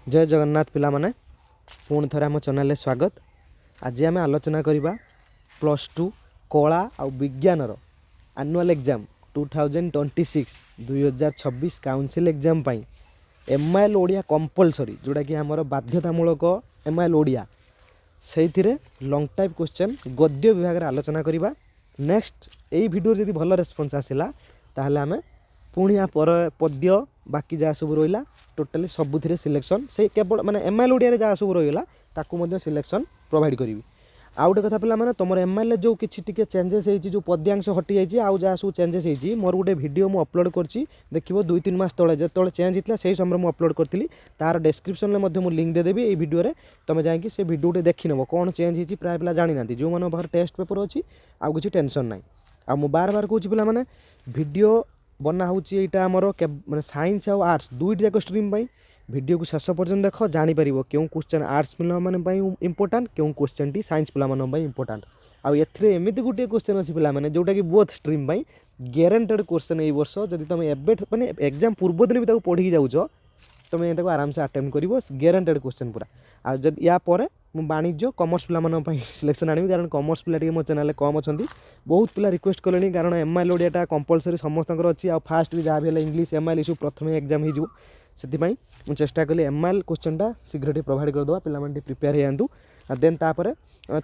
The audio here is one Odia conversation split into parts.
ଜୟ ଜଗନ୍ନାଥ ପିଲାମାନେ, ପୁଣି ଥରେ ଆମ ଚ୍ୟାନେଲରେ ସ୍ୱାଗତ। ଆଜି ଆମେ ଆଲୋଚନା କରିବା +2 କଳା ଆଉ ବିଜ୍ଞାନର ଆନୁଆଲ୍ ଏକ୍ଜାମ୍ 2026, 2026 କାଉନସିଲ୍ ଏକ୍ଜାମ୍ ପାଇଁ ଏମ୍ଆଇଏଲ୍ ଓଡ଼ିଆ କମ୍ପଲସରି, ଯେଉଁଟାକି ଆମର ବାଧ୍ୟତାମୂଳକ ଏମ୍ଆଇଏଲ୍ ଓଡ଼ିଆ, ସେଇଥିରେ ଲଙ୍ଗ୍ ଟାଇପ୍ କ୍ୱେଶ୍ଚନ୍ ଗଦ୍ୟ ବିଭାଗରେ ଆଲୋଚନା କରିବା। ନେକ୍ସଟ ଏଇ ଭିଡ଼ିଓରେ ଯଦି ଭଲ ରେସ୍ପନ୍ସ ଆସିଲା, ତାହେଲେ ଆମେ ପୁଣି ୟା ପର ପଦ୍ୟ, ବାକି ଯାହା ସବୁ ରହିଲା, ଟୋଟାଲି ସବୁଥିରେ ସିଲେକ୍ସନ୍, ସେଇ କେବଳ ମାନେ ଏମ୍ଆଇଏଲ୍ ଓଡ଼ିଆରେ ଯାହା ସବୁ ରହିଗଲା, ତାକୁ ମଧ୍ୟ ସିଲେକ୍ସନ୍ ପ୍ରୋଭାଇଡ଼ କରିବି। ଆଉ ଗୋଟେ କଥା ପିଲାମାନେ, ତୁମର ଏମ୍ଆଇଏଲ୍ ଯେଉଁ କିଛି ଟିକେ ଚେଞ୍ଜେସ୍ ହେଇଛି, ଯେଉଁ ପଦ୍ୟାଂଶ ହଟିଯାଇଛି ଆଉ ଯାହା ସବୁ ଚେଞ୍ଜେସ୍ ହେଇଛି, ମୋର ଗୋଟେ ଭିଡ଼ିଓ ମୁଁ ଅପଲୋଡ଼ କରିଛି, ଦେଖିବ। 2-3 ମାସ ତଳେ ଯେତେବେଳେ ଚେଞ୍ଜ ହେଇଥିଲା, ସେଇ ସମୟରେ ମୁଁ ଅପଲୋଡ଼ କରିଥିଲି। ତାର ଡେସ୍କ୍ରିପସନ୍ରେ ମଧ୍ୟ ମୁଁ ଲିଙ୍କ୍ ଦେଇଦେବି ଏଇ ଭିଡ଼ିଓରେ। ତୁମେ ଯାଇକି ସେ ଭିଡ଼ିଓ ଟିକେ ଦେଖିନେବ କ'ଣ ଚେଞ୍ଜ ହେଇଛି। ପ୍ରାୟ ପିଲା ଜାଣିନାହାନ୍ତି। ଯେଉଁମାନଙ୍କ ପାଖରେ ଟେଷ୍ଟ ପେପର୍ ଅଛି, ଆଉ କିଛି ଟେନସନ୍ ନାହିଁ। ଆଉ ମୁଁ ବାର ବାର କହୁଛି ପିଲାମାନେ, ଭିଡ଼ିଓ ବନା ହେଉଛି ଏଇଟା ଆମର ମାନେ ସାଇନ୍ସ ଆଉ ଆର୍ଟ୍ସ ଦୁଇଟି ଯାକ ଷ୍ଟ୍ରିମ୍ ପାଇଁ। ଭିଡ଼ିଓକୁ ଶେଷ ପର୍ଯ୍ୟନ୍ତ ଦେଖ, ଜାଣିପାରିବ କେଉଁ କ୍ୱେଶ୍ଚନ୍ ଆର୍ଟ୍ସ ପିଲାମାନଙ୍କ ପାଇଁ ଇମ୍ପୋର୍ଟାଣ୍ଟ, କେଉଁ କ୍ୱେଶ୍ଚନ୍ଟି ସାଇନ୍ସ ପିଲାମାନଙ୍କ ପାଇଁ ଇମ୍ପୋର୍ଟାଣ୍ଟ। ଆଉ ଏଥିରେ ଏମିତି ଗୋଟିଏ କ୍ୱେଶ୍ଚନ୍ ଅଛି ପିଲାମାନେ, ଯେଉଁଟାକି ବୋଥ୍ ଷ୍ଟ୍ରିମ୍ ପାଇଁ ଗ୍ୟାରେଣ୍ଟେଡ଼ କ୍ୱେଶ୍ଚନ୍। ଏଇ ବର୍ଷ ଯଦି ତୁମେ ଏବେଠୁ, ମାନେ ଏକ୍ଜାମ୍ ପୂର୍ବ ଦିନ ବି ତାକୁ ପଢ଼ିକି ଯାଉଛ, ତୁମେ ତାକୁ ଆରାମସେ ଆଟେମ୍ପ୍ଟ କରିବ। ଗ୍ୟାରେଣ୍ଟେଡ଼ କ୍ୱେଶ୍ଚନ୍ ପୁରା। ଆଉ ଯଦି ୟା ପରେ ମୁଁ ବାଣିଜ୍ୟ, କମର୍ସ ପିଲାମାନଙ୍କ ପାଇଁ ସିଲେକ୍ସନ୍ ଆଣିବି, କାରଣ କମର୍ସ ପିଲା ଟିକେ ମୋ ଚ୍ୟାନେଲରେ କମ୍ ଅଛନ୍ତି। ବହୁତ ପିଲା ରିକ୍ୱେଷ୍ଟ କଲେଣି, କାରଣ ଏମ୍ଆଇଏଲ୍ ଓଡ଼ିଆଟା କମ୍ପଲସରି ସମସ୍ତଙ୍କର ଅଛି। ଆଉ ଫାଷ୍ଟ ବି ଯାହା ବି ହେଲେ ଇଂଲିଶ, ଏମ୍ଆଇଏଲ୍ ଏସବୁ ପ୍ରଥମେ ଏକ୍ଜାମ୍ ହେଇଯିବ। ସେଥିପାଇଁ ମୁଁ ଚେଷ୍ଟା କଲି ଏମ୍ଆଇଏଲ୍ କ୍ୱେଶ୍ଚନ୍ଟା ଶୀଘ୍ର ଟିକେ ପ୍ରୋଭାଇଡ଼ କରିଦେବା, ପିଲାମାନେ ଟିକେ ପ୍ରିପେୟାର ହେଇଯାଆନ୍ତୁ। ଆଉ ଦେନ୍ ତାପରେ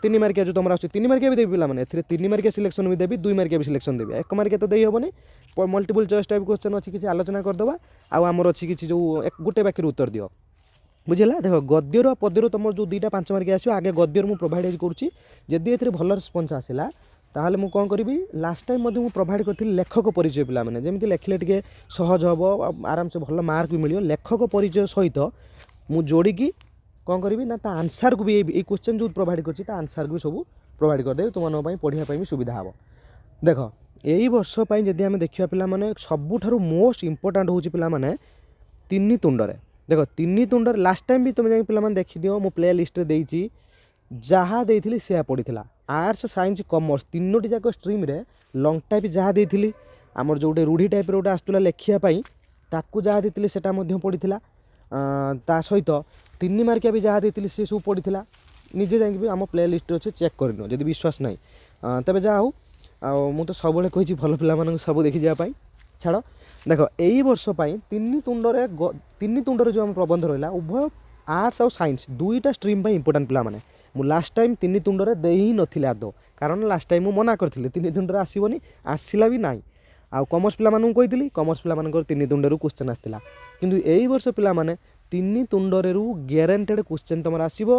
3 ମାର୍କିଆ ଯେଉଁ ତୁମର ଆସୁଛି, 3 ମାର୍କିଆ ବି ଦେବି ପିଲାମାନେ। ଏଥିରେ 3 ମାର୍କିଆ ସିଲେକ୍ସନ୍ ବି ଦେବି, 2 ମାର୍କିଆ ବି ସିଲେକ୍ସନ୍ ଦେବି। 1 ମାର୍କିଆ ତ ଦେଇ ହେବନି। ମଲ୍ଟିପୁଲ୍ ଚଏସ୍ ଟାଇପ୍ କ୍ୱେଶ୍ଚନ୍ ଅଛି, କିଛି ଆଲୋଚନା କରିଦେବା। ଆଉ ଆମର ଅଛି କିଛି ଯେଉଁ ଗୋଟେ ବାକ୍ୟରେ ଉତ୍ତର ଦିଅ। ବୁଝିଲା? ଦେଖ, ଗଦ୍ୟରୁ ଆଉ ପଦ୍ୟରୁ ତୁମର ଯେଉଁ 2ଟା 5 ମାର୍କିଆ ଆସିବ, ଆଗେ ଗଦ୍ୟରୁ ମୁଁ ପ୍ରୋଭାଇଡ଼ କରୁଛି। ଯଦି ଏଥିରେ ଭଲ ରେସ୍ପନ୍ସ ଆସିଲା, ତାହେଲେ ମୁଁ କ'ଣ କରିବି? ଲାଷ୍ଟ ଟାଇମ୍ ମଧ୍ୟ ମୁଁ ପ୍ରୋଭାଇଡ଼ କରିଥିଲି ଲେଖକ ପରିଚୟ। ପିଲାମାନେ ଯେମିତି ଲେଖିଲେ ଟିକେ ସହଜ ହେବ ଆଉ ଆରାମସେ ଭଲ ମାର୍କ ବି ମିଳିବ, ଲେଖକ ପରିଚୟ ସହିତ ମୁଁ ଯୋଡ଼ିକି କ'ଣ କରିବି ନା ତା ଆନ୍ସର୍କୁ ବି, ଏଇ କ୍ୱେଶ୍ଚନ୍ ଯେଉଁ ପ୍ରୋଭାଇଡ଼ କରିଛି, ତା ଆନ୍ସର୍କୁ ବି ସବୁ ପ୍ରୋଭାଇଡ଼ କରିଦେବି। ତୁମମାନଙ୍କ ପାଇଁ ପଢ଼ିବା ପାଇଁ ବି ସୁବିଧା ହେବ। ଦେଖ, ଏଇ ବର୍ଷ ପାଇଁ ଯଦି ଆମେ ଦେଖିବା ପିଲାମାନେ, ସବୁଠାରୁ ମୋଷ୍ଟ ଇମ୍ପୋର୍ଟାଣ୍ଟ ହେଉଛି ପିଲାମାନେ ତିନି ତୁଣ୍ଡରେ। ଦେଖ, ତିନି ତୁଣ୍ଡରେ ଲାଷ୍ଟ ଟାଇମ୍ ବି ତୁମେ ଯାଇକି ପିଲାମାନେ ଦେଖିଦିଅ, ମୁଁ ପ୍ଲେ ଲିଷ୍ଟରେ ଦେଇଛି। ଯାହା ଦେଇଥିଲି ସେୟା ପଡ଼ିଥିଲା। ଆର୍ଟ୍ସ, ସାଇନ୍ସ, କମର୍ସ ତିନୋଟି ଯାକ ଷ୍ଟ୍ରିମ୍ରେ ଲଙ୍ଗ୍ ଟାଇପ୍ ଯାହା ଦେଇଥିଲି, ଆମର ଯେଉଁ ଗୋଟେ ରୂଢ଼ି ଟାଇପ୍ର ଗୋଟେ ଆସୁଥିଲା ଲେଖିବା ପାଇଁ, ତାକୁ ଯାହା ଦେଇଥିଲି ସେଟା ମଧ୍ୟ ପଡ଼ିଥିଲା। ତା ସହିତ 3 ମାର୍କିଆ ବି ଯାହା ଦେଇଥିଲି, ସେ ସବୁ ପଡ଼ିଥିଲା। ନିଜେ ଯାଇକି ବି ଆମ ପ୍ଲେ ଲିଷ୍ଟରେ ଅଛି, ଚେକ୍ କରିନିଅ ଯଦି ବିଶ୍ୱାସ ନାହିଁ। ତେବେ ଯାହା ହଉ, ଆଉ ମୁଁ ତ ସବୁବେଳେ କହିଛି ଭଲ ପିଲାମାନଙ୍କୁ ସବୁ ଦେଖିଯିବା ପାଇଁ। ଛାଡ଼, ଦେଖ, ଏଇ ବର୍ଷ ପାଇଁ ତିନି ତୁଣ୍ଡରେ ଯେଉଁ ଆମ ପ୍ରବନ୍ଧ ରହିଲା, ଉଭୟ ଆର୍ଟ୍ସ ଆଉ ସାଇନ୍ସ ଦୁଇଟା ଷ୍ଟ୍ରିମ୍ ପାଇଁ ଇମ୍ପୋର୍ଟାଣ୍ଟ। ପିଲାମାନେ, ମୁଁ ଲାଷ୍ଟ ଟାଇମ୍ ତିନି ତୁଣ୍ଡରେ ଦେଇ ହିଁ ନଥିଲି ଆଦୌ, କାରଣ ଲାଷ୍ଟ ଟାଇମ୍ ମୁଁ ମନା କରିଥିଲି ତିନି ତୁଣ୍ଡରେ ଆସିବନି, ଆସିଲା ବି ନାହିଁ। ଆଉ କମର୍ସ ପିଲାମାନଙ୍କୁ କହିଥିଲି, କମର୍ସ ପିଲାମାନଙ୍କର ତିନି ତୁଣ୍ଡରୁ କ୍ୱେଶ୍ଚନ୍ ଆସିଥିଲା। କିନ୍ତୁ ଏଇ ବର୍ଷ ପିଲାମାନେ, ତିନି ତୁଣ୍ଡରେରୁ ଗ୍ୟାରେଣ୍ଟେଡ଼ କ୍ୱେଶ୍ଚନ୍ ତୁମର ଆସିବ।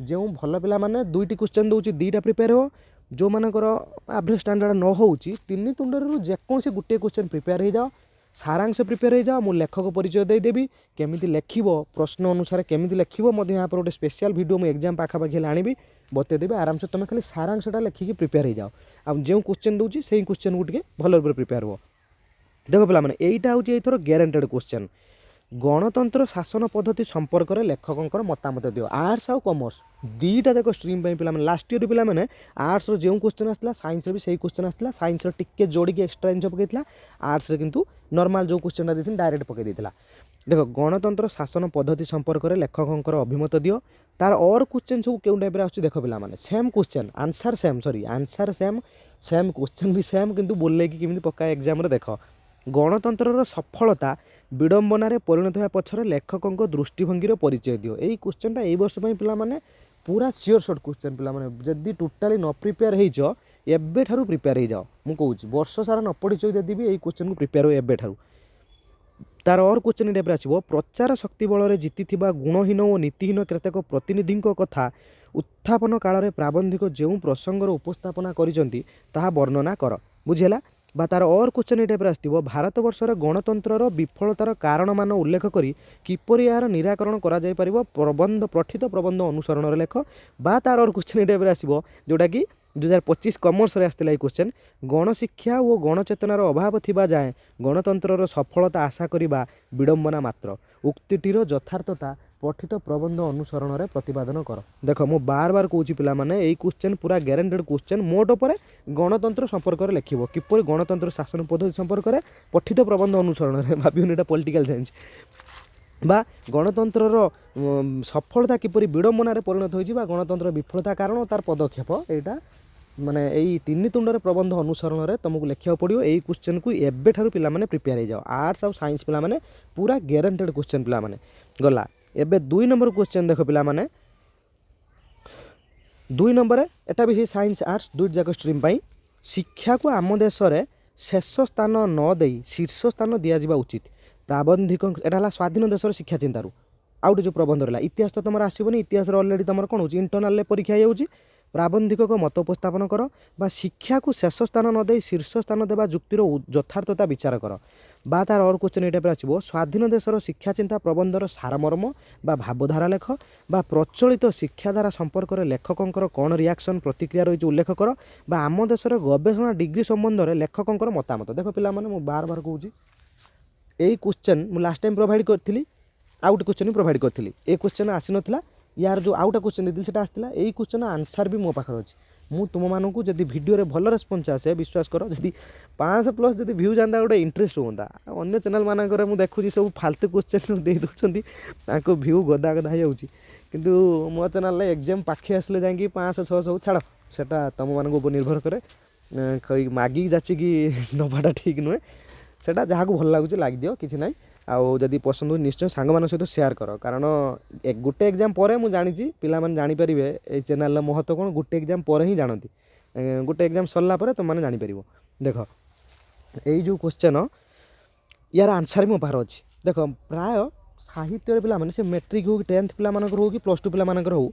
ଯେଉଁ ଭଲ ପିଲାମାନେ ଦୁଇଟି କ୍ୱେଶ୍ଚନ୍ ଦେଉଛି, 2ଟା ପ୍ରିପେୟାର ହେବ। ଯେଉଁମାନଙ୍କର ଆଭରେଜ୍ ଷ୍ଟାଣ୍ଡାର୍ଡ଼ ନ ହେଉଛି, ତିନି ତୁଣ୍ଡରୁ ଯେକୌଣସି ଗୋଟିଏ କ୍ୱେଶ୍ଚନ୍ ପ୍ରିପେୟାର ହେଇଯାଅ, ସାରାଂଶ ପ୍ରିପେୟାର ହେଇଯାଅ। ମୁଁ ଲେଖକ ପରିଚୟ ଦେଇଦେବି, କେମିତି ଲେଖିବ, ପ୍ରଶ୍ନ ଅନୁସାରେ କେମିତି ଲେଖିବ ମଧ୍ୟ ଏହା ପରେ ଗୋଟେ ସ୍ପେଶିଆଲ୍ ଭିଡ଼ିଓ ମୁଁ ଏକ୍ଜାମ୍ ପାଖାପାଖି ହେଲେ ଆଣିବି, ବତେଇଦେବି। ଆରାମସେ ତୁମେ ଖାଲି ସାରାଂଶଟା ଲେଖିକି ପ୍ରିପେୟାର ହେଇଯାଅ। ଆଉ ଯେଉଁ କ୍ୱେଶ୍ଚନ୍ ଦେଉଛି, ସେଇ କ୍ୱେଶ୍ଚନ୍କୁ ଟିକେ ଭଲ ରୂପରେ ପ୍ରିପେୟାର ହୁଅ। ଦେଖ ପିଲାମାନେ, ଏଇଟା ହେଉଛି ଏଇଥର ଗ୍ୟାରେଣ୍ଟେଡ଼ କ୍ୱେଶ୍ଚନ୍। ଗଣତନ୍ତ୍ର ଶାସନ ପଦ୍ଧତି ସମ୍ପର୍କରେ ଲେଖକଙ୍କର ମତାମତ ଦିଅ। ଆର୍ଟ୍ସ ଆଉ କମର୍ସ ଦୁଇଟା ଯାକ ଷ୍ଟ୍ରିମ୍ ପାଇଁ ପିଲାମାନେ, ଲାଷ୍ଟ ଇୟର୍ ପିଲାମାନେ, ଆର୍ଟ୍ସର ଯେଉଁ କ୍ୱେଶ୍ଚନ୍ ଆସିଥିଲା, ସାଇନ୍ସର ବି ସେଇ କ୍ୱେଶ୍ଚନ୍ ଆସିଥିଲା। ସାଇନ୍ସର ଟିକେ ଯୋଡ଼ିକି ଏକ୍ସଟ୍ରା ଜିନିଷ ପକାଇଥିଲା। ଆର୍ଟ୍ସରେ କିନ୍ତୁ ନର୍ମାଲ୍ ଯେଉଁ କ୍ୱେଶ୍ଚନ୍ଟା ଦେଇଥିଲି, ଡାଇରେକ୍ଟ ପକାଇ ଦେଇଥିଲା। ଦେଖ, ଗଣତନ୍ତ୍ର ଶାସନ ପଦ୍ଧତି ସମ୍ପର୍କରେ ଲେଖକଙ୍କର ଅଭିମତ ଦିଅ। ତାର ଅର୍ କ୍ୱେଶ୍ଚନ୍ ସବୁ କେଉଁ ଟାଇପ୍ର ଆସୁଛି ଦେଖ ପିଲାମାନେ। Same question, answer same, sorry, answer same, same question ବି ସେମ୍, କିନ୍ତୁ ବୋଲେଇକି କେମିତି ପକାଏ ଏକ୍ଜାମ୍ରେ ଦେଖ। ଗଣତନ୍ତ୍ରର ସଫଳତା ବିଡ଼ମ୍ବନାରେ ପରିଣତ ହେବା ପଛରେ ଲେଖକଙ୍କ ଦୃଷ୍ଟିଭଙ୍ଗୀର ପରିଚୟ ଦିଅ। ଏଇ କ୍ୱେଶ୍ଚନ୍ଟା ଏଇ ବର୍ଷ ପାଇଁ ପିଲାମାନେ ପୁରା ସିଓର ସଟ୍ କ୍ୱେଶ୍ଚନ୍। ପିଲାମାନେ, ଯଦି ଟୋଟାଲି ନ ପ୍ରିପେୟାର ହେଇଛ, ଏବେଠାରୁ ପ୍ରିପେୟାର ହେଇଯାଅ। ମୁଁ କହୁଛି, ବର୍ଷ ସାରା ନ ପଢ଼ିଛ ଯଦି ବି, ଏଇ କ୍ୱେଶ୍ଚନ୍କୁ ପ୍ରିପେୟାର ହୁଅ ଏବେଠାରୁ। ତାର ଅର୍ କ୍ୱେଶ୍ଚନ୍ ଟାଇପ୍ରେ ଆସିବ, ପ୍ରଚାର ଶକ୍ତି ବଳରେ ଜିତିଥିବା ଗୁଣହୀନ ଓ ନୀତିହୀନ କେତେକ ପ୍ରତିନିଧିଙ୍କ କଥା ଉତ୍ଥାପନ କାଳରେ ପ୍ରାବନ୍ଧିକ ଯେଉଁ ପ୍ରସଙ୍ଗର ଉପସ୍ଥାପନା କରିଛନ୍ତି, ତାହା ବର୍ଣ୍ଣନା କର। ବୁଝିହେଲା? ବା ତାର ଅର୍ କ୍ୱେଶ୍ଚନ୍ ଏଇ ଟାଇପ୍ର ଆସିଥିବ, ଭାରତବର୍ଷର ଗଣତନ୍ତ୍ରର ବିଫଳତାର କାରଣମାନ ଉଲ୍ଲେଖ କରି କିପରି ଏହାର ନିରାକରଣ କରାଯାଇପାରିବ, ପଠିତ ପ୍ରବନ୍ଧ ଅନୁସରଣରେ ଲେଖ। ବା ତାର ଅର୍ କ୍ୱେଶ୍ଚନ୍ ଏଇ ଟାଇପ୍ର ଆସିବ, ଯେଉଁଟାକି 2025 କମର୍ସରେ ଆସିଥିଲା ଏଇ କ୍ୱେଶ୍ଚନ୍, ଗଣଶିକ୍ଷା ଓ ଗଣଚେତନାର ଅଭାବ ଥିବା ଯାଏଁ ଗଣତନ୍ତ୍ରର ସଫଳତା ଆଶା କରିବା ବିଡ଼ମ୍ବନା ମାତ୍ର, ଉକ୍ତିଟିର ଯଥାର୍ଥତା ପଠିତ ପ୍ରବନ୍ଧ ଅନୁସରଣରେ ପ୍ରତିପାଦନ କର। ଦେଖ, ମୁଁ ବାର ବାର କହୁଛି ପିଲାମାନେ, ଏଇ କ୍ୱେଶ୍ଚନ୍ ପୁରା ଗ୍ୟାରେଣ୍ଟେଡ଼ କ୍ୱେଶ୍ଚନ୍। ମୋଟ ଉପରେ ଗଣତନ୍ତ୍ର ସମ୍ପର୍କରେ ଲେଖିବ, କିପରି ଗଣତନ୍ତ୍ର ଶାସନ ପଦ୍ଧତି ସମ୍ପର୍କରେ ପଠିତ ପ୍ରବନ୍ଧ ଅନୁସରଣରେ। ଭାବିବନି ଏଇଟା ପଲିଟିକାଲ ସାଇନ୍ସ। ବା ଗଣତନ୍ତ୍ରର ସଫଳତା କିପରି ବିଡ଼ମ୍ବନାରେ ପରିଣତ ହୋଇଛି ବା ଗଣତନ୍ତ୍ର ବିଫଳତା କାରଣ, ତାର ପଦକ୍ଷେପ। ଏଇଟା ମାନେ ଏଇ ତିନି ତୁଣ୍ଡରେ ପ୍ରବନ୍ଧ ଅନୁସରଣରେ ତୁମକୁ ଲେଖିବାକୁ ପଡ଼ିବ। ଏଇ କ୍ୱେଶ୍ଚନ୍କୁ ଏବେଠାରୁ ପିଲାମାନେ ପ୍ରିପେୟାର ହେଇଯାଅ। ଆର୍ଟ୍ସ ଆଉ ସାଇନ୍ସ ପିଲାମାନେ, ପୁରା ଗ୍ୟାରେଣ୍ଟେଡ଼ କ୍ୱେଶ୍ଚନ୍ ପିଲାମାନେ। ଗଲା, ଏବେ 2 ନମ୍ବର କ୍ୱେଶ୍ଚନ୍ ଦେଖ ପିଲାମାନେ। 2 ନମ୍ବରରେ ଏଟା ବି ସେଇ ସାଇନ୍ସ, ଆର୍ଟ୍ସ ଦୁଇଟି ଯାକ ଷ୍ଟ୍ରିମ୍ ପାଇଁ। ଶିକ୍ଷାକୁ ଆମ ଦେଶରେ ଶେଷ ସ୍ଥାନ ନ ଦେଇ ଶୀର୍ଷ ସ୍ଥାନ ଦିଆଯିବା ଉଚିତ ପ୍ରାବନ୍ଧିକ। ଏଟା ହେଲା ସ୍ୱାଧୀନ ଦେଶର ଶିକ୍ଷା ଚିନ୍ତାରୁ ଆଉ ଗୋଟେ ଯେଉଁ ପ୍ରବନ୍ଧ ରହିଲା। ଇତିହାସ ତ ତୁମର ଆସିବନି, ଇତିହାସର ଅଲରେଡ଼ି ତୁମର କ'ଣ ହେଉଛି, ଇଣ୍ଟରନାଲରେ ପରୀକ୍ଷା ହେଇଯାଉଛି। ପ୍ରାବନ୍ଧିକଙ୍କ ମତ ଉପସ୍ଥାପନ କର ବା ଶିକ୍ଷାକୁ ଶେଷ ସ୍ଥାନ ନ ଦେଇ ଶୀର୍ଷ ସ୍ଥାନ ଦେବା ଯୁକ୍ତିର ଯଥାର୍ଥତା ବିଚାର କର। ବା ତାର ଅର୍ କ୍ୱେଶ୍ଚନ୍ ଏଇ ଟାଇପ୍ର ଆସିବ, ସ୍ୱାଧୀନ ଦେଶର ଶିକ୍ଷା ଚିନ୍ତା ପ୍ରବନ୍ଧର ସାରମର୍ମ ବା ଭାବଧାରା ଲେଖ ବା ପ୍ରଚଳିତ ଶିକ୍ଷାଧାରା ସମ୍ପର୍କରେ ଲେଖକଙ୍କର କ'ଣ ରିଆକ୍ସନ୍, ପ୍ରତିକ୍ରିୟା ରହିଛି ଉଲ୍ଲେଖ କର ବା ଆମ ଦେଶର ଗବେଷଣା ଡିଗ୍ରୀ ସମ୍ବନ୍ଧରେ ଲେଖକଙ୍କର ମତାମତ। ଦେଖ ପିଲାମାନେ, ମୁଁ ବାର ବାର କହୁଛି, ଏଇ କ୍ୱେଶ୍ଚନ୍ ମୁଁ ଲାଷ୍ଟ ଟାଇମ୍ ପ୍ରୋଭାଇଡ଼ କରିଥିଲି, ଆଉ ଗୋଟେ କ୍ୱେଶ୍ଚନ୍ ବି ପ୍ରୋଭାଇଡ଼ କରିଥିଲି। ଏ କ୍ୱେଶ୍ଚନ୍ ଆସିନଥିଲା, ୟାର ଯେଉଁ ଆଉ ଗୋଟେ କ୍ୱେଶ୍ଚନ୍ ଦେଇଥିଲି ସେଇଟା ଆସିଥିଲା। ଏଇ କ୍ୱେଶ୍ଚନ୍ ଆନ୍ସର୍ ବି ମୋ ପାଖରେ ଅଛି। ମୁଁ ତୁମମାନଙ୍କୁ ଯଦି ଭିଡ଼ିଓରେ ଭଲ ରେସ୍ପନ୍ସ ଆସେ, ବିଶ୍ୱାସ କର, ଯଦି 500 ପ୍ଲସ୍ ଯଦି ଭ୍ୟୁ ଯାଆନ୍ତା, ଗୋଟେ ଇଣ୍ଟରେଷ୍ଟ ହୁଅନ୍ତା। ଆଉ ଅନ୍ୟ ଚ୍ୟାନେଲ୍ ମାନଙ୍କରେ ମୁଁ ଦେଖୁଛି, ସବୁ ଫାଲତୁ କ୍ୱେଶ୍ଚନ୍ ଦେଇ ଦେଉଛନ୍ତି, ତାଙ୍କ ଭ୍ୟୁ ଗଦା ଗଦା ହେଇଯାଉଛି। କିନ୍ତୁ ମୋ ଚ୍ୟାନେଲ୍ରେ ଏକ୍ଜାମ୍ ପାଖେଇ ଆସିଲେ ଯାଇକି 500, 600। ଛାଡ଼, ସେଟା ତୁମମାନଙ୍କ ଉପରେ ନିର୍ଭର କରେ। ମାଗିକି ଯାଚିକି ନେବାଟା ଠିକ୍ ନୁହେଁ। ସେଇଟା ଯାହାକୁ ଭଲ ଲାଗୁଛି ଲାଗିଦିଅ, କିଛି ନାହିଁ। ଆଉ ଯଦି ପସନ୍ଦ ହୁଏ, ନିଶ୍ଚୟ ସାଙ୍ଗମାନଙ୍କ ସହିତ ସେୟାର କର। କାରଣ ଗୋଟେ ଏକ୍ଜାମ୍ ପରେ ମୁଁ ଜାଣିଛି ପିଲାମାନେ ଜାଣିପାରିବେ ଏଇ ଚ୍ୟାନେଲ୍ର ମହତ୍ତ୍ୱ କ'ଣ। ଗୋଟେ ଏକ୍ଜାମ୍ ପରେ ହିଁ ଜାଣନ୍ତି। ଗୋଟେ ଏକ୍ଜାମ୍ ସରିଲା ପରେ ତୁମମାନେ ଜାଣିପାରିବ। ଦେଖ, ଏଇ ଯେଉଁ କ୍ୱେଶ୍ଚନ୍, ୟାର ଆନ୍ସର୍ ବି ମୋ ପାଖରେ ଅଛି। ଦେଖ, ପ୍ରାୟ ସାହିତ୍ୟରେ ପିଲାମାନେ, ସେ ମେଟ୍ରିକ୍ ହଉ କି 10th ପିଲାମାନଙ୍କର ହଉ କି +2 ପିଲାମାନଙ୍କର ହଉ,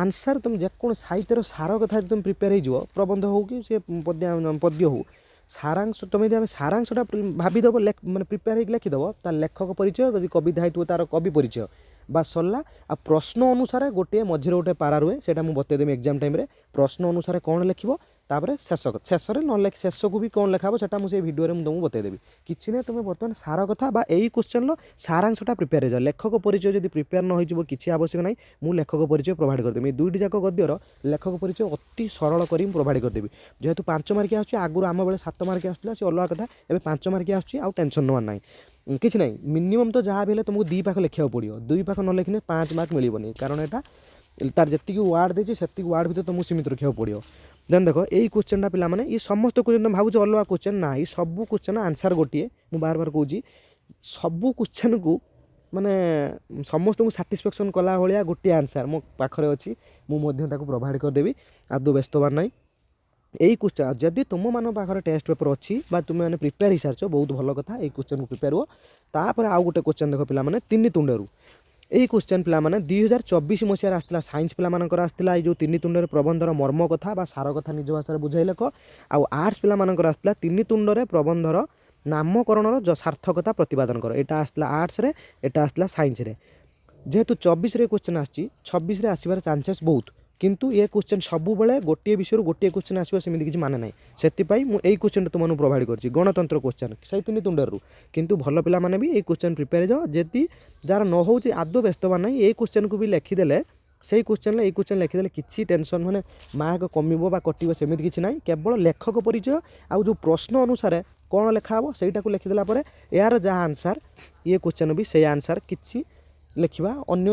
ଆନ୍ସର୍ ତୁମେ ଯେକୌଣସି ସାହିତ୍ୟର ସାର କଥା ଯଦି ତୁମେ ପ୍ରିପେୟାର ହେଇଯିବ, ପ୍ରବନ୍ଧ ହଉ କି ସେ ପଦ୍ୟ ହଉ, ସାରାଂଶ ତୁମେ ଯଦି ଆମେ ସାରାଂଶଟା ଭାବିଦେବ, ମାନେ ପ୍ରିପେୟାର ହେଇକି ଲେଖିଦେବ, ତାର ଲେଖକ ପରିଚୟ, ଯଦି କବିତା ହେଇଥିବ ତାର କବି ପରିଚୟ, ବା ସରିଲା। ଆଉ ପ୍ରଶ୍ନ ଅନୁସାରେ ଗୋଟିଏ ମଝିରେ ଗୋଟେ ପାରା ରୁହେ, ସେଇଟା ମୁଁ ବତେଇଦେବି ଏକ୍ଜାମ୍ ଟାଇମ୍ରେ। ପ୍ରଶ୍ନ ଅନୁସାରେ କ'ଣ ଲେଖିବ, ତାପରେ ଶେଷରେ ନ ଲେଖି ଶେଷକୁ ବି କ'ଣ ଲେଖା ହେବ, ସେଟା ମୁଁ ସେଇ ଭିଡ଼ିଓରେ ମୁଁ ତୁମକୁ ବତେଇଦେବି। କିଛି ନାହିଁ, ତୁମେ ବର୍ତ୍ତମାନ ସାର କଥା ବା ଏଇ କ୍ୱେଶ୍ଚନ୍ର ସାରାଂଶଟା ପ୍ରିପେୟାର ହେଇଯାଅ। ଲେଖକ ପରିଚୟ ଯଦି ପ୍ରିପେୟାର ନ ହେଇଯିବ, କିଛି ଆବଶ୍ୟକ ନାହିଁ, ମୁଁ ଲେଖକ ପରିଚୟ ପ୍ରୋଭାଇଡ଼ କରିଦେବି। ଏଇ ଦୁଇଟି ଯାକ ଗଦ୍ୟର ଲେଖକ ପରିଚୟ ଅତି ସରଳ କରି ମୁଁ ପ୍ରୋଭାଇଡ଼ କରିଦେବି। ଯେହେତୁ 5 ମାର୍କିଆ ଆସୁଛି, ଆଗରୁ ଆମ ବେଳେ 7 ମାର୍କିଆ ଆସୁଥିଲା, ସେ ଅଲଗା କଥା। ଏବେ 5 ମାର୍କିଆ ଆସୁଛି, ଆଉ ଟେନସନ୍ ନେବାର ନାହିଁ, କିଛି ନାହିଁ। ମିନିମମ୍ ତ ଯାହା ବି ହେଲେ ତୁମକୁ ଦୁଇ ପାଖ ଲେଖିବାକୁ ପଡ଼ିବ। ଦୁଇ ପାଖ ନ ଲେଖିଲେ 5 ମାର୍କ ମିଳିବନି, କାରଣ ଏଇଟା ତାର ଯେତିକି ୱାର୍ଡ଼ ଦେଇଛି, ସେତିକି ୱାର୍ଡ଼ ଭିତରେ ତୁମକୁ ସୀମିତ ରଖିବାକୁ ପଡ଼ିବ। ଦେନ୍ ଦେଖ, ଏଇ କ୍ୱେଶ୍ଚନ୍ଟା ପିଲାମାନେ, ଇଏ ସମସ୍ତ କ୍ୱେଶ୍ଚନ୍ ତୁମେ ଭାବୁଛ ଅଲଗା କ୍ୱେଶ୍ଚନ୍ ନା, ଏଇ ସବୁ କ୍ୱେଶ୍ଚନ୍ ଆନ୍ସର୍ ଗୋଟିଏ। ମୁଁ ବାର ବାର କହୁଛି, ସବୁ କ୍ୱେଶ୍ଚନ୍କୁ ମାନେ ସମସ୍ତଙ୍କୁ ସାଟିସ୍ଫାକ୍ସନ୍ କଲା ଭଳିଆ ଗୋଟିଏ ଆନ୍ସର୍ ମୋ ପାଖରେ ଅଛି। ମୁଁ ମଧ୍ୟ ତାକୁ ପ୍ରୋଭାଇଡ଼ କରିଦେବି, ଆଦୌ ବ୍ୟସ୍ତ ହେବାର ନାହିଁ। ଏଇ କ୍ୱେଶ୍ଚନ୍ ଯଦି ତୁମମାନଙ୍କ ପାଖରେ ଟେଷ୍ଟ ପେପର୍ ଅଛି ବା ତୁମେମାନେ ପ୍ରିପେୟାର ହେଇସାରିଛ, ବହୁତ ଭଲ କଥା। ଏଇ କ୍ୱେଶ୍ଚନ୍କୁ ପ୍ରିପେୟାର ହୁଅ। ତାପରେ ଆଉ ଗୋଟେ କ୍ୱେଶ୍ଚନ୍ ଦେଖ ପିଲାମାନେ, ତିନି ତୁଣ୍ଡରୁ। ଏଇ କ୍ୱେଶ୍ଚନ୍ ପିଲାମାନେ 2024 ମସିହାରେ ଆସିଥିଲା, ସାଇନ୍ସ ପିଲାମାନଙ୍କର ଆସିଥିଲା, ଏଇ ଯେଉଁ ତିନି ତୁଣ୍ଡରେ ପ୍ରବନ୍ଧର ମର୍ମ କଥା ବା ସାର କଥା ନିଜ ଭାଷାରେ ବୁଝାଇ ଲେଖ। ଆଉ ଆର୍ଟ୍ସ ପିଲାମାନଙ୍କର ଆସିଥିଲା, ତିନି ତୁଣ୍ଡରେ ପ୍ରବନ୍ଧର ନାମକରଣର ସାର୍ଥକତା ପ୍ରତିପାଦନ କର। ଏଇଟା ଆସିଥିଲା ଆର୍ଟ୍ସରେ, ଏଇଟା ଆସିଥିଲା ସାଇନ୍ସରେ। ଯେହେତୁ 24ରେ କ୍ୱେଶ୍ଚନ୍ ଆସିଛି, 26ରେ ଆସିବାର ଚାନ୍ସେସ୍ ବହୁତ। କିନ୍ତୁ ଏ କ୍ୱେଶ୍ଚନ୍ ସବୁବେଳେ ଗୋଟିଏ ବିଷୟରୁ ଗୋଟିଏ କ୍ୱେଶ୍ଚନ୍ ଆସିବ, ସେମିତି କିଛି ମାନେ ନାହିଁ। ସେଥିପାଇଁ ମୁଁ ଏଇ କ୍ୱେଶ୍ଚନ୍ଟା ତୁମମାନଙ୍କୁ ପ୍ରୋଭାଇଡ଼ କରିଛି, ଗଣତନ୍ତ୍ର କ୍ୱେଶ୍ଚନ୍ ସେଇ ତିନି ତୁଣ୍ଡରୁ। କିନ୍ତୁ ଭଲ ପିଲାମାନେ ବି ଏଇ କ୍ୱେଶ୍ଚନ୍ ପ୍ରିପେୟାର ହେଇଯାଅ। ଯଦି ଯାହାର ନ ହେଉଛି, ଆଦୌ ବ୍ୟସ୍ତ ହେବାର ନାହିଁ। ଏଇ କ୍ୱେଶ୍ଚନ୍କୁ ବି ଲେଖିଦେଲେ, ସେଇ କ୍ୱେଶ୍ଚନ୍ରେ ଏଇ କ୍ୱେଶ୍ଚନ୍ ଲେଖିଦେଲେ କିଛି ଟେନସନ୍, ମାନେ ମାର୍କ କମିବ ବା କଟିବ, ସେମିତି କିଛି ନାହିଁ। କେବଳ ଲେଖକ ପରିଚୟ ଆଉ ଯେଉଁ ପ୍ରଶ୍ନ ଅନୁସାରେ କ'ଣ ଲେଖା ହେବ, ସେଇଟାକୁ ଲେଖିଦେଲା ପରେ ଏହାର ଯାହା ଆନ୍ସର୍, ଇଏ କ୍ୱେଶ୍ଚନ୍ ବି ସେଇ ଆନ୍ସର୍। କିଛି ଲେଖିବା, ଅନ୍ୟ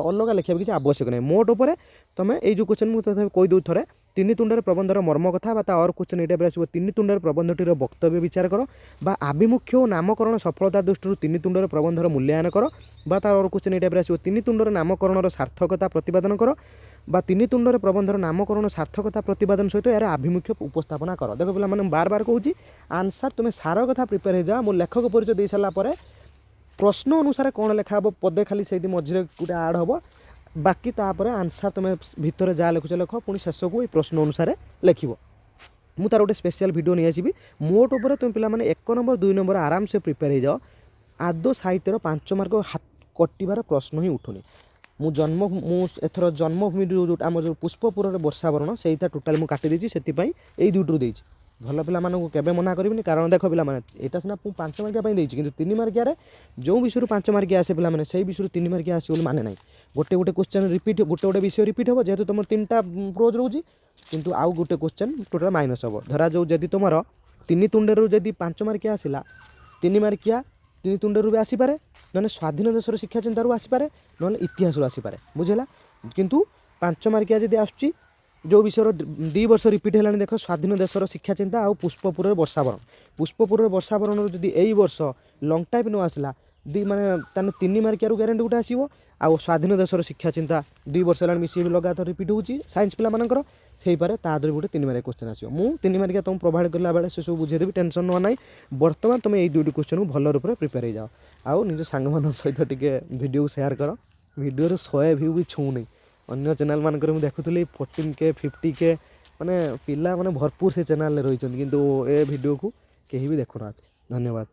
ଅଲଗା ଲେଖିବା କିଛି ଆବଶ୍ୟକ ନାହିଁ। ମୋଟ ଉପରେ ତୁମେ ଏଇ ଯେଉଁ କ୍ୱେଶ୍ଚନ୍ ମୁଁ ତଥାପି କହିଦେଉଛି ଥରେ, ତିନି ତୁଣ୍ଡରେ ପ୍ରବନ୍ଧର ମର୍ମ କଥା ବା ତା ଅର୍ କ୍ୱେଶ୍ଚନ୍ ଏଇ ଟାଇପ୍ର ଆସିବ, ତିନି ତୁଣ୍ଡରେ ପ୍ରବନ୍ଧଟିର ବକ୍ତବ୍ୟ ବିଚାର କର ବା ଆଭିମୁଖ୍ୟ ଓ ନାମକରଣ ସଫଳତା ଦୃଷ୍ଟିରୁ ତିନି ତୁଣ୍ଡରେ ପ୍ରବନ୍ଧର ମୂଲ୍ୟାୟନ କର ବା ତା ଅର୍ କ୍ୱେଶ୍ଚନ୍ ଏଇ ଟାଇପ୍ର ଆସିବ, ତିନି ତୁଣ୍ଡର ନାମକରଣର ସାର୍ଥକତା ପ୍ରତିପାଦନ କର ବା ତିନି ତୁଣ୍ଡରେ ପ୍ରବନ୍ଧର ନାମକରଣ ସାର୍ଥକତା ପ୍ରତିପାଦନ ସହିତ ଏହାର ଆଭିମୁଖ୍ୟ ଉପସ୍ଥାପନା କର। ଦେଖ ପିଲାମାନେ, ମୁଁ ବାର ବାର କହୁଛି, ଆନ୍ସର୍ ତୁମେ ସାର କଥା ପ୍ରିପେୟାର ହେଇଯାଅ। ମୁଁ ଲେଖକ ପରିଚୟ ଦେଇ ସାରିଲା ପରେ ପ୍ରଶ୍ନ ଅନୁସାରେ କ'ଣ ଲେଖା ହେବ, ପଦେ ଖାଲି ସେଇଠି ମଝିରେ ଗୋଟେ ଆଡ଼୍ ହେବ। ବାକି ତାପରେ ଆନ୍ସର୍ ତୁମେ ଭିତରେ ଯାହା ଲେଖୁଛ ଲେଖ, ପୁଣି ଶେଷକୁ ଏଇ ପ୍ରଶ୍ନ ଅନୁସାରେ ଲେଖିବ। ମୁଁ ତାର ଗୋଟେ ସ୍ପେଶିଆଲ୍ ଭିଡ଼ିଓ ନେଇଆସିବି। ମୋଟ ଉପରେ ତୁମେ ପିଲାମାନେ 1 ନମ୍ବର, 2 ନମ୍ବର ଆରାମସେ ପ୍ରିପେୟାର ହେଇଯାଅ। ଆଦୌ ସାହିତ୍ୟର 5 ମାର୍କ ହାତ କଟିବାର ପ୍ରଶ୍ନ ହିଁ ଉଠୁନି। ମୁଁ ଏଥର ଜନ୍ମଭୂମି ଯେଉଁ ଆମର ଯେଉଁ ପୁଷ୍ପପୁରରେ ବର୍ଷାବରଣ, ସେଇଟା ଟୋଟାଲି ମୁଁ କାଟି ଦେଇଛି। ସେଥିପାଇଁ ଏଇ ଦୁଇଟିରୁ ଦେଇଛି। ଭଲ ପିଲାମାନଙ୍କୁ କେବେ ମନା କରିବିନି। କାରଣ ଦେଖ ପିଲାମାନେ, ଏଇଟା ସିନା ମୁଁ 5 ମାର୍କିଆ ପାଇଁ ଦେଇଛି, କିନ୍ତୁ 3 ମାର୍କିଆରେ ଯେଉଁ ବିଷୟରୁ 5 ମାର୍କିଆ ଆସେ ପିଲାମାନେ, ସେଇ ବିଷୟରୁ 3 ମାର୍କିଆ ଆସିବ ବୋଲି ମାନେ ନାହିଁ। ଗୋଟେ ଗୋଟେ କ୍ୱେଶ୍ଚନ୍ ରିପିଟ୍, ଗୋଟେ ଗୋଟେ ବିଷୟ ରିପିଟ୍ ହେବ, ଯେହେତୁ ତୁମର ତିନିଟା ପ୍ରୋଜ୍ ରହୁଛି। କିନ୍ତୁ ଆଉ ଗୋଟେ କ୍ୱେଶ୍ଚନ୍ ଟୋଟାଲ୍ ମାଇନସ୍ ହେବ। ଧରାଯାଉ ଯଦି ତୁମର ତିନି ତୁଣ୍ଡରୁ ଯଦି 5 ମାର୍କିଆ ଆସିଲା, 3 ମାର୍କିଆ ତୁଣ୍ଡରୁ ବି ଆସିପାରେ, ନହେଲେ ସ୍ୱାଧୀନ ଦେଶର ଶିକ୍ଷା ଚିନ୍ତାରୁ ଆସିପାରେ, ନହେଲେ ଇତିହାସରୁ ଆସିପାରେ। ବୁଝିଲା? କିନ୍ତୁ 5 ମାର୍କିଆ ଯଦି ଆସୁଛି, ଯେଉଁ ବିଷୟର 2 ବର୍ଷ ରିପିଟ୍ ହେଲାଣି, ଦେଖ, ସ୍ୱାଧୀନ ଦେଶର ଶିକ୍ଷା ଚିନ୍ତା ଆଉ ପୁଷ୍ପପୁରରେ ବର୍ଷାବରଣ। ପୁଷ୍ପପୁରରେ ବର୍ଷାବରଣରୁ ଯଦି ଏଇ ବର୍ଷ ଲଙ୍ଗ୍ ଟାଇପ୍ ନ ଆସିଲା ଦୁଇ ମାନେ, ତାହେଲେ 3 ମାର୍କିଆରୁ ଗ୍ୟାରେଣ୍ଟି ଗୋଟେ ଆସିବ। ଆଉ ସ୍ୱାଧୀନ ଦେଶର ଶିକ୍ଷା ଚିନ୍ତା 2 ବର୍ଷ ହେଲାଣି ମିଶିକି ଲଗାତାର ରିପିଟ୍ ହେଉଛି ସାଇନ୍ସ ପିଲାମାନଙ୍କର, ହେଇପାରେ ତା ଦେହରେ ଗୋଟେ 3 ମାର୍କିଆ କ୍ୱେଶ୍ଚନ୍ ଆସିବ। ମୁଁ 3 ମାର୍କିଆ ତୁମକୁ ପ୍ରୋଭାଇଡ଼ କଲା ବେଳେ ସେସବୁ ବୁଝେଇଦେବି, ଟେନସନ୍ ନେବା ନାହିଁ। ବର୍ତ୍ତମାନ ତୁମେ ଏଇ ଦୁଇଟି କ୍ୱେଶ୍ଚନ୍କୁ ଭଲ ରୂପରେ ପ୍ରିପେୟାର ହେଇଯାଅ ଆଉ ନିଜ ସାଙ୍ଗମାନଙ୍କ ସହିତ ଟିକେ ଭିଡ଼ିଓକୁ ସେୟାର କର। ଭିଡ଼ିଓରେ 100 ଭ୍ୟୁ ବି ଛୁଉଁନି। ଅନ୍ୟ ଚ୍ୟାନେଲ୍ ମାନଙ୍କରେ ମୁଁ ଦେଖୁଥିଲି 14K, 50K, ମାନେ ପିଲା ମାନେ ଭରପୁର ସେ ଚ୍ୟାନେଲ୍ରେ ରହିଛନ୍ତି, କିନ୍ତୁ ଏ ଭିଡ଼ିଓକୁ କେହି ବି ଦେଖୁନାହାନ୍ତି। ଧନ୍ୟବାଦ।